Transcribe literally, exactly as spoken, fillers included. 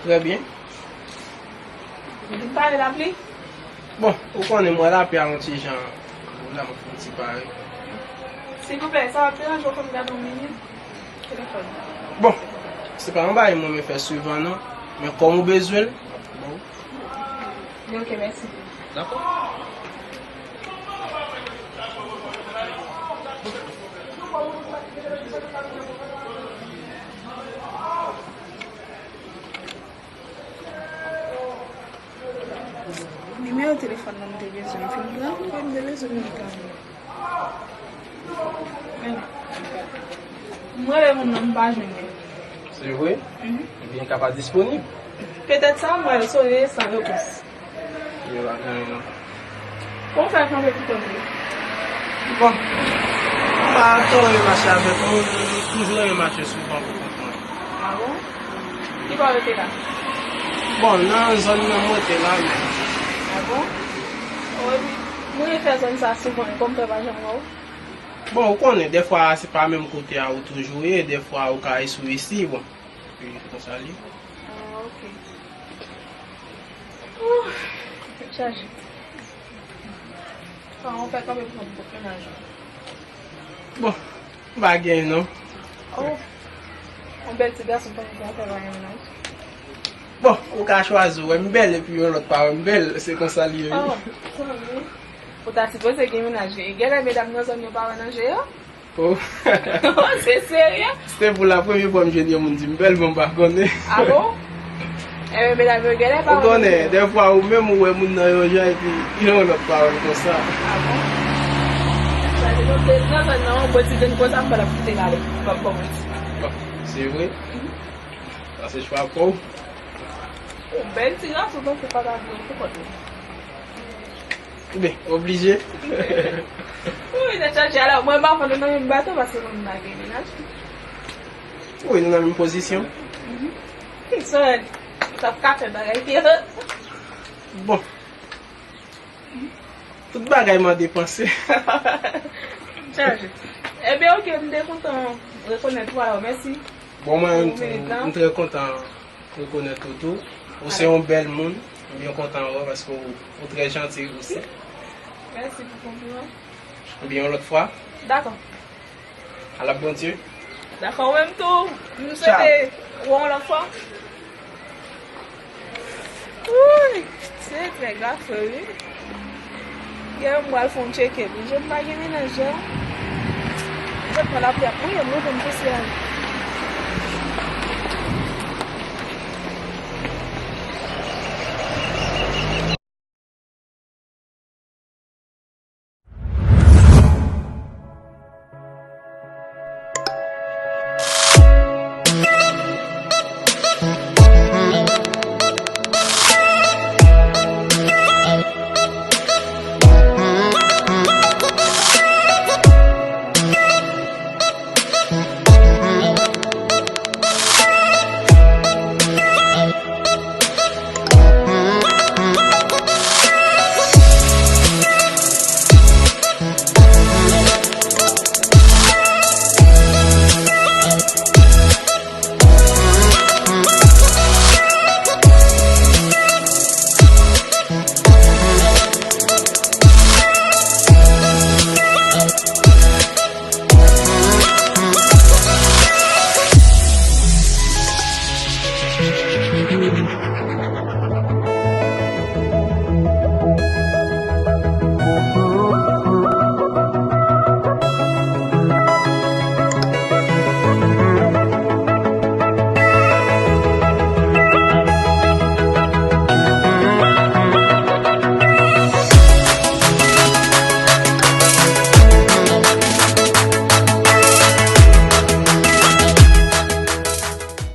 Trè byen. Ou vin pare lapli? Bon, ou konnen mwen lapli a yon ti jan. Bon, la, mwen fè yon ti pare. Silvouplè, sa w ap deranje w fè m gade yon minit? Telefòn. Bon, se pa yon bagay mwen renmen fè souvan non. Men kòm ou bezwen l, m ap ban ou. Li ok, mèsi. Dakò. Nimewo telefòn nan m te bezwen, m fin pran l, m te bezwen l kanmenm. Men, m rele moun nan, m pa jwenn li. Se vre? Mhm. Ebyen, li ka pa disponib. Petèt sa, m wè l sone san repons. Yo pa gen anyen non. Kòman w fè kanpe pou kont ou? Bon, m pa twò renmen mache avèk moun, m toujou renmen mache souvan pou kont mwen. A bon? Ki bò w rete la? Bon, nan zòn nan m rete la, men. A bon? Wi, wi. Mwen fè zòn sa souvan, kòman w fè pa janm wè w? Bon, ou konnen, dèfwa se pa menm kote a ou toujou ye, dèfwa ou ka sou isi, bon. Epi konsa l ye. Ah, ok. Ouh, tèt chaje. Kòman w fè kanpe pou kont mennaj ou? Bon, m pa gen non. Oh, yon bèl ti gason tankou w fè pa gen non. Bon, ou ka chwazi, ou wè m bèl epi yon lòt pa wè m bèl, se konsa l ye wi. Oh, tankou. Ou ta sipoze gen mennaj. Genlè medam nan zòn yo pa wè nan je yo. Oh. Se serye? Se te pou la premye fwa m jwenn yon moun di m bèl, men m pa konnen. Ah bon? Enben, medam yo genlè pa wè. Ou konnen, dèfwa ou menm ou wè moun nan yon jan epi yon lòt pa wè l konsa. Ah bon? Sa se nan zòn nan, yon bon ti grenn konsa, m pa t ap kite l ale. M p ap ba w manti. Bon, se vre? Mhm. Sa se chwa pa w. Yon bèl ti gason, tankou w pa ta vle pou kont ou. Oubyen, oblije. Wi, tèt chaje. Alò, mwen m ap pran nou nan menm bato paske mwen m pa gen mennaj. Wi, nou nan menm pozisyon. Mhm. Sòl, sa p ka fè bagay ki bon. Tout bagay mande panse. Chaje. Ebyen, ok, m te kontan rekonèt ou, alò, mèsi. Bon, mwen, m, m trè kontan rekonèt ou tou. Ou se yon bèl moun. M byen kontan wè w paske w, ou trè janti osi. Mèsi pou konpliman. Ebyen, yon lòt fwa. Dakò. Alabondye. Dakò, ou menm tou. M swete wè w yon lòt fwa. Wouy, se trè grav, frè, wi. Yè, m pral fè yon tcheke. Wi, je m pa gen mennaj, jan. Je pran lapli ap mouye m, mwen konn pouse a.